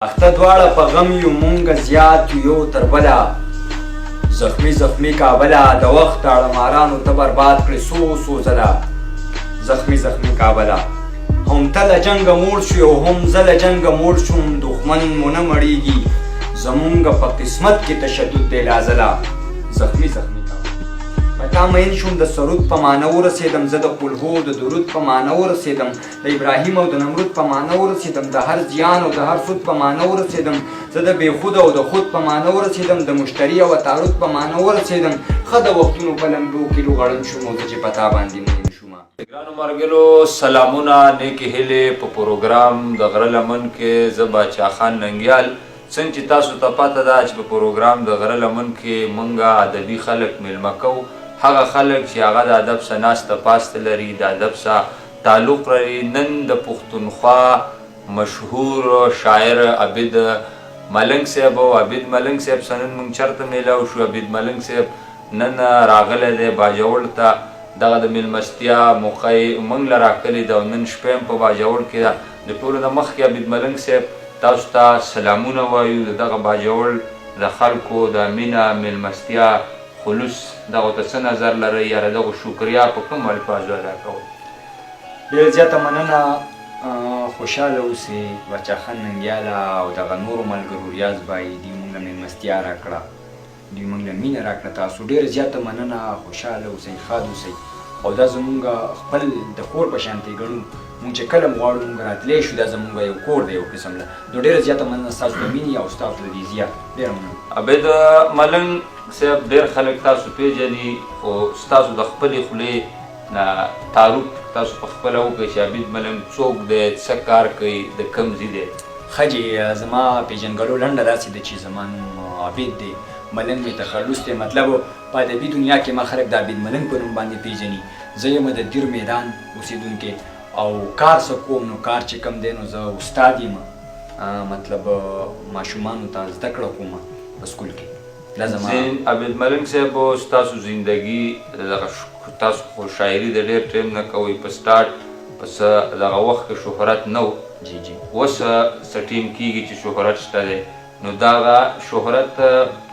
اخته دواړه په غم یو مونږ زیات یو یو تر بله زخمی زخمی کابله د وخت اړه مارانو ته برباد کړې څو څو ځله زخمی زخمی کابله هم ته له جنګه موړ شوې او هم زه له جنګه موړ شوم دښمن مو نه مړیږي زمونږ په قسمت کې تشدد دی لا ځله زخمی زخمی کابله په تا مین شوم د سرود په معنی ورسېدم زه د قلهو د درود په معنی ورسېدم د ابراهیم او د نمرود په معنی ورسېدم، د هر زیان او د هر سود په معنی ورسېدم، زه د بې خوده او د خود په معنی ورسېدم، د مشتري او عطارد په معنی ورسېدم، ښه د وختونو په لمبو کې لوغړن شوم او زه چې په تا باندې مین شوم. ګرانو مرګلو سلامونه نیکې هیلې په پروګرام د غره لمن کې زه باچا خان ننګیال څنګه چې تاسو ته پته ده چې په پروګرام د غره لمن کې مونږ ادبي خلک میلمه کوو هغه خلک چې هغه د ادب سره ناسته پاسته لري د ادب سره تعلق لري نن د پښتونخوا مشهور شاعر عابد ملنګ صاحب او عابد ملنګ صاحب سره نن مونږ چرته میلاو شو. عابد ملنګ صاحب نن راغلی دی باجوړ ته، دغه د میلمستیا موقع یې مونږ له راکړې ده او نن شپه هم په باجوړ کې ده. د ټولو نه مخکې عابد ملنګ صاحب تاسو ته سلامونه وایو، د دغه باجوړ د خلکو د مینه میلمستیا خلوص دغو ته څه نظر لرئ یا د دغو شکریا په کومو الفاظو ادا کوئ؟ ډیره زیاته مننه خوشحاله اوسې باچا خان ننګیاله او دغه نورو ملګرو ریاض بای دوی مونږ له میلمستیا راکړه دوی مونږ له مینه راکړه تاسو ډیره زیاته مننه خوشحاله اوسئ ښاد اوسئ او دا زمونږ خپل د کور په شانتې ګڼو مونږ چې کله هم غواړو مونږ راتلی شو دا زمونږ یو کور دی یو قسم له نو ډیره زیاته مننه ستاسو د مینې او ستاسو د دې زیار ډیره مننه. عابد ملنګ صاحب ډیر خلک تاسو پیژني خو ستاسو د خپلې خولې نه تعارف تاسو په خپله وکړئ چې عابد ملنګ څوک دی، څه کار کوي، د کوم ځي دی؟ ښه جي زما پیژندګلو لنډه داسې ده چې زما نوم عابد دی، ملنګ مې تخلص دی، مطلب په ادبي دنیا کې ما خلک د عابد ملنګ په نوم باندې پیژني، زه یم د دیر میدان اوسیدونکی او کار څه کوم نو کار چې کوم دی نو زه استاد یم، مطلب ماشومانو ته زده کړه کوم په سکول کې. دا زما. زین عابد ملنګ صاحب ستاسو زندګي دغه تاسو خو شاعري د ډیر ټایم نه کوئ په سټارټ په څه دغه وخت کې شهرت نه وو جی جی. اوس څه ټیم کیږي چې شهرت شته دی نو دغه شهرت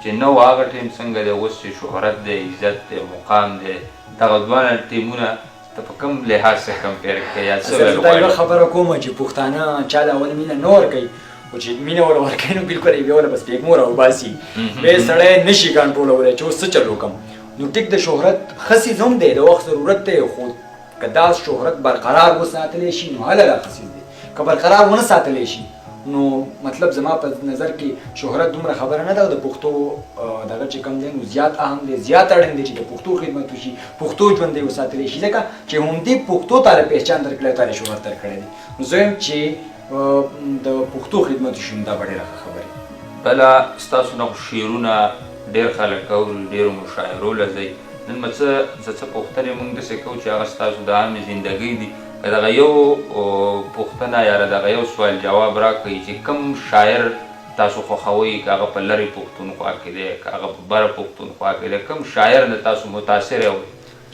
چې نه وو هغه ټیم څنګه دی اوس چې شهرت دی عزت دی مقام دی دغه دواړه ټیمونه ته په کوم لحاظ سره کمپیر کوې یا څه اصل ویل زه تا یوه غواړې؟ خبره کوم چې پښتانه چا له اول مینه نه ورکوي خو چې مینه ور ورکوي نو بالکل یې بیا له په سپېږمو راوباسي بیا یې سړی نه شي کنټرولولی چې اوس څه چل وکړم نو ټیک د شهرت ښه څیز هم دی د وخت ضرورت دی خو که دا شهرت برقرار وساتلی شي نو هله دا ښه څیز دی که برقرار ونه ساتلی شي نو مطلب زما په نظر کې شهرت دومره خبره نه ده او د پښتو دغه چې کوم دی نو زیات اهم دی زیات اړین دی چې د پښتو خدمت وشي پښتو ژوندۍ وساتلی شي ځکه چې همدې پښتو ته له پهچان درکړی او تا له شهرت درکړی دی نو زه وایم چې د پښتو خدمت وشي نو دا به ډېره ښه خبره وي. بله ستاسو نه خو شعرونه ډېر خلک اوري ډېرو مشاعرو له ځئ نن به څه څه څه پوښتنې مونږ داسې کوو چې هغه ستاسو د عامې زندګۍ دي که دغه یو پوښتنه یا دغه یو سوال جواب راکړئ چې کوم شاعر تاسو خوښوئ که هغه په لرې پښتونخوا کې دی که هغه په بره پښتونخوا کې دی کوم شاعر نه تاسو متاثره وئ؟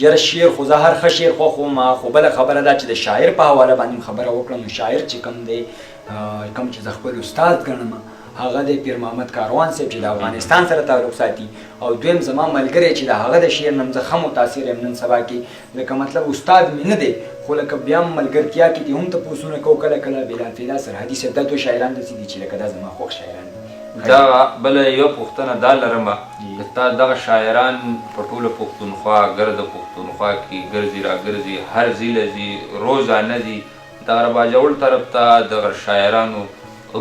یاره شعر خو زه هر ښه شعر خوښوم خو بله خبره دا چې د شاعر په حواله باندې هم خبره وکړم نو شاعر چې کوم دی کوم چې زه خپل استاد ګڼم هغه دی پیر محمد کاروان صاحب چې د افغانستان سره تعلق ساتي او دویم زما ملګری چې د هغه د شعر نه هم زه ښه متاثر یم نن سبا کې لکه مطلب استاد مې نه دی خو لکه بیا هم ملګرتیا کې دې هم تپوسونه کوو کله کله بلال فدا سرحدي صاحب دا دوه شاعران داسې دي چې لکه دا زما خوښ شاعران دي. دا بله یوه پوښتنه دا لرم که تا دغه شاعران په ټوله پښتونخوا ګرده پښتونخوا کې ګرځي راګرځي هر ځي له ځي روزانه ځي دغه باجوړ طرف ته دغه شاعرانو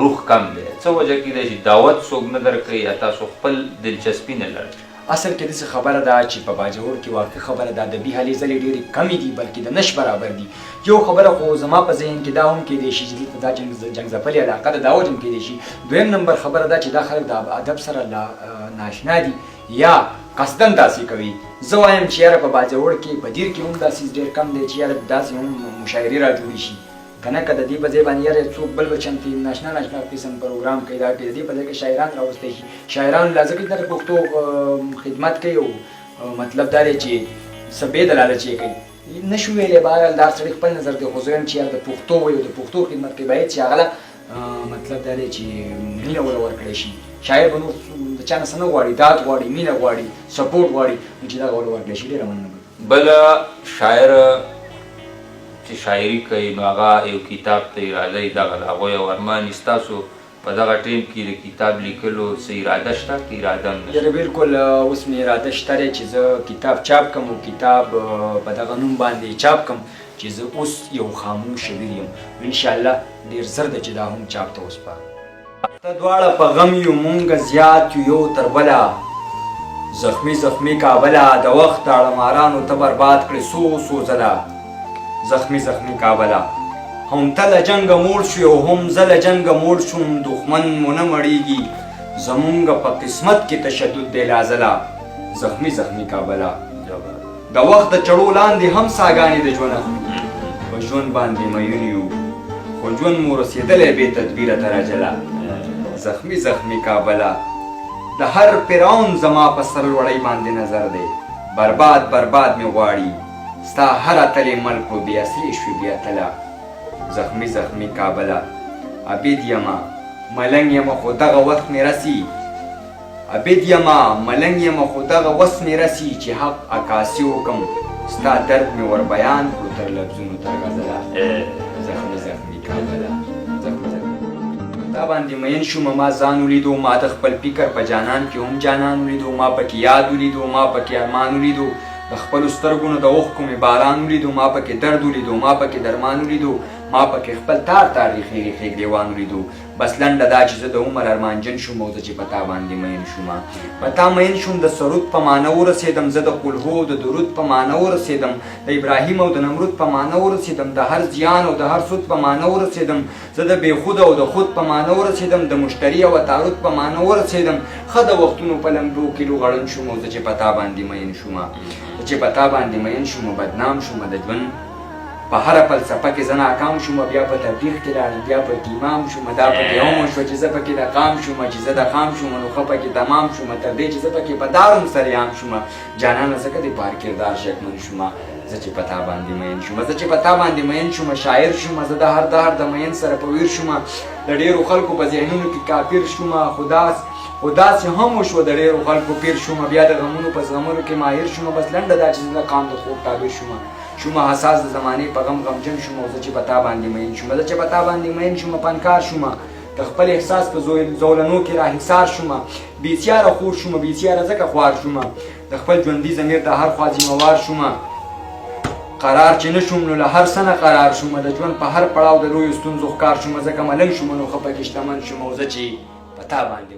روح کم دی څه وجه کیدای شي دعوت څوک نه درکوي یا تاسو خپل دلچسپي نه لرئ؟ اصل کې داسې خبره ده چې په باجوړ کې واقعي خبره د ادبي هلې ځلې ډېرې کمې دي بلکې د نش برابر دي. یو خبره خو زما په ذهن کې دا هم کېدای شي چې دلته دا جنګ جنګ ځپلې علاقه ده دا وجه هم کېدای شي. دویم نمبر خبره دا چې دا خلک د ادب سره لا نااشنا دي یا قصداً داسې کوي. زه وایم چې یاره په باجوړ کې په دیر کې هم دا څیز ډېر کم دی چې یاره داسې هم مشاعرې راجوړې شي. کنه که د دې په ځای باندې یاره څوک بل بچن تی ناشنا ناشنا قسم پروګرام کوي دا کوي د دې په ځای که شاعران راوستی شي شاعران لا ځکه چې د پښتو خدمت کوي او مطلب دا دی چې څه بې د لالچ یې کوي نشو ویلی بهرحال دا سړي خپل نظر دی خو زه وایم چې یاره د پښتو وایي او د پښتو خدمت کوي باید چې هغه له مطلب دا دی چې مینه وله ورکړی شي. شاعر به نور د چا نه څه نه غواړي، داد غواړي، مینه غواړي، سپورټ غواړي، نو چې دغه وله ورکړی شي، ډېره مننه به. بل شاعر چې شاعري کوي نو هغه یو کتاب ته اراده یې دغه د هغو یو ارمان وي. ستاسو په دغه ټایم کې د کتاب لیکلو څه اراده شته که اراده هم نشته؟ یاره بلکل اوس مې اراده شته دی چې زه کتاب چاپ کړم او کتاب په دغه نوم باندې چاپ کړم چې زه اوس یو خاموش ویر یم. نو انشاءالله ډېر زر ده چې دا هم چاپ ته وسپارم. ته دواړه په غم یو مونږ زیات یو یو تر بله، زخمي زخمي کابله د وخت داړه مارانو ته برباد کړې څو څو ځله، زخمي زخمي کابله. هم ته له جنګه موړ شوې او هم زه له جنګه موړ شوم، دښمن مو نه مړېږي زمونږ په قسمت کې تشدد دی لا ځله، زخمي زخمي کابله. د وخت د چړو لاندې هم ساګانې د ژوند اخلو، په ژوند باندې میون یو خو ژوند مو رسېدلی بې تدبیره تر اجله، زخمي زخمي کابله. د هر فرعون زما په سرلوړۍ باندې نظر دی، برباد برباد مې غواړي، ستا هر اتل یې مل کړو بې اسرې شوې بې اتله، زخمي زخمي کابله. عابد یمه ملنګ یمه خو دغه وخت مې رسي، عابد یمه ملنګ یمه خو دغه وس مې رسي، چې حق عکاسي وکم ستا درد مې ور بیان کړو تر لفظونو تر غزله، زخمي زخمي کابله، زخمي زخمي. تا باندې مین شوم ما ځان ولیدو، ما د خپل فکر په جانان کې هم جانان ولیدو، ما پکې یاد ولیدو، ما پکې ارمان ولیدو، د خپلو سترګو نه د اوښکو مې باران ولیدو، ما پکې درد ولیدو، ما پکې درمان ولیدو، ما پکې خپل تار تار ریښې ریښې ګریوان ولیدو. بس لنډه دا چې زه د عمر ارمانجن شوم او زه چې په تا باندې مین شوم، په تا مین شوم، د سرود په معنی ورسېدم، زه د قلهو او د درود په معنی ورسېدم، د ابراهیم او د نمرود په معنی ورسېدم، د هر زیان او د هر سود په معنی ورسېدم، زه د بې خوده او د خود په معنی ورسېدم، د مشتري او عطارد په معنی ورسېدم، ښه د وختونو په لمبو کې لوغړن شوم او زه چې په تا باندې مین شوم، زه چې په تا باندې مین شوم، بدنام شوم، د ژوند په هره فلسفه کې زه ناکام شوم، بیا په تبلیغ کې لاړم، بیا پکې امام شوم، دا پکې هم وشوه چې زه پکې د قام شوم، چې زه د قام شوم نو ښه پکې تمام شوم، تر دې چې زه پکې په دار هم سریام شوم، جانانه ځکه دې په هر کردار شکمن شوم، زه چې په تا باندې مین شوم، زه چې په تا باندې مین شوم، شاعر شوم، زه د هر دهر د مین سره په ویر شوم، د ډېرو خلکو په ذهنونو کې کافر شوم، خو داسې هم وشوه د ډېرو خلکو پیر شوم، بیا د غمونو په زغملو کې ماهر شوم، بس لنډه دا چې زه د قام د خوب تعبیر شوم، شوم حساس د زمانې په غم غمجن شوم، او زه چې په تا باندې مین شوم، زه چې په تا باندې مین شوم، فنکار شوم، د خپل احساس په زولنو کې راحصار شوم، بېسیاره خور شوم، بېسیاره ځکه خوار شوم، د خپل ژوندي ضمیر د هر خوا ذمه وار شوم، قرار چې نه شوم نو له هر څه نه قرار شوم، د ژوند په هر پړاو د لویو ستونزو ښکار شوم، ځکه ملنګ شوم نو ښه پکې شتمن شوم، او زه چې په تا باندې